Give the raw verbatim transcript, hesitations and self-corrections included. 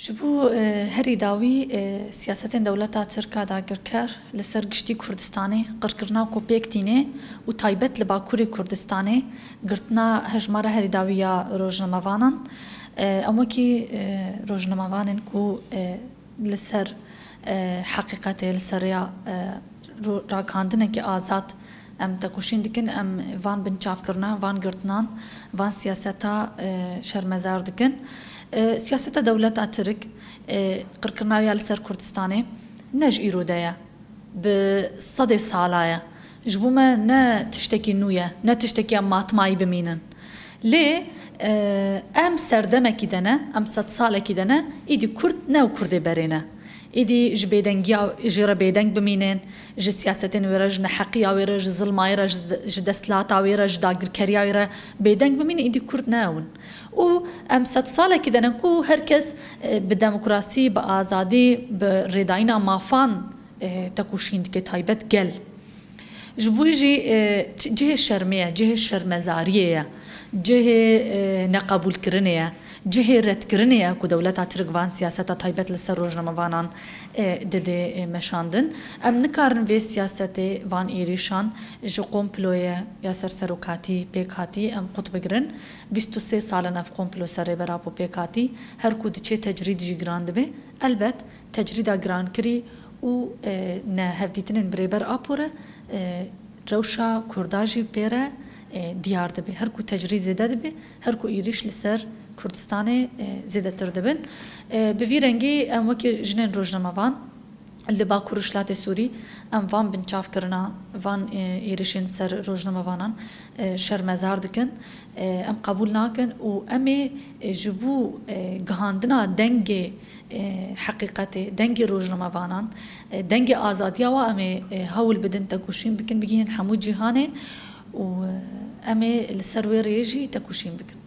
Ji bo, e, herî dawî, e, siyasetên dewleta Tirk a dagirker li ser giştî Kurdistanê, qirkirina ku pêk tîne û taybet li Bakurê Kurdistanê, girtina hejmara herî dawî ya rojnamevanan. E, em wekî, e, rojnamevanên ku, e, li ser, e, heqîqetê, li ser rêya, e, ro-, ragihandinekî azad em tekoşîn dikin, em van binçavkirina, van girtinan, van siyaseta, e, şermezar dikin. E, siyaseta dewleta Tirk, e, qirkirina ya li ser Kurdistanê ne ji îro de ye, bi sedê sala ye. Ji bo me ne tiştekî nû ye, ne tiştekî em matmayî bimînin. Lê, e, em serdemekî de ne, em sedsalekî de ne, îdî Kurd ne ew Kurdê berê ne. Îdî ji bêdengiya jê re bêdeng bimînin, ji siyasetên wê re, ji neheqiya wê re, ji zilma wê re, ji, ji desthilata wê re, ji dagirkeriya wê re bêdeng bimînin, îdî Kurd ne ew in. Û em sedsalekî de ne ku her kes, e, bi demokrasî, bi azadî, bi rêdayîna mafan, e, tekoşîn dike, taybet gel. Ji bo wî jî, e, ti-, cihê şermê ye, cihê şermezariyê ye, cihê, e, neqebûlkirinê ye, cihê redkirinê ye ku dewleta Tirk van siyaseta taybet li ser rojnamevanan, e, dide, e, meşandin. Em nikarin vê siyasetê, van êrîşan ji komployê ya ser serokatî pêk hatî em qut bigirin. Bîst û sê sal in ev komplo ser Rêber Apo pêk hatî. Her ku diçê tecrîd jî giran dibe. Elbet tecrîda girankirî û, e, ne hevdîtinên bi Rêber Apo re, e, rewşa Kurda jî pê re, e, diyar dibe. Her ku tecrîd zêde dibe, her ku êrîş li ser Kurdistanê, e, zêdetir dibin. E, bi vî rengî em wekî jinên rojnamevan li Bakur Rojhilatê Sûrî em van binçavkirina, van, e, êrişên ser rojnamevanan, e, şermezar dikin. E, em qebûl nakin û em ê, e, ji bo, e, gihandina dengê, e, heqîqetê, dengê rojnamevanan, e, dengê azadiya wa em ê, e, hewl bidin tekoşîn bikin, bigihînin hemû cîhanê û, e, em ê li ser wê rêyê jî tekoşîn bikin.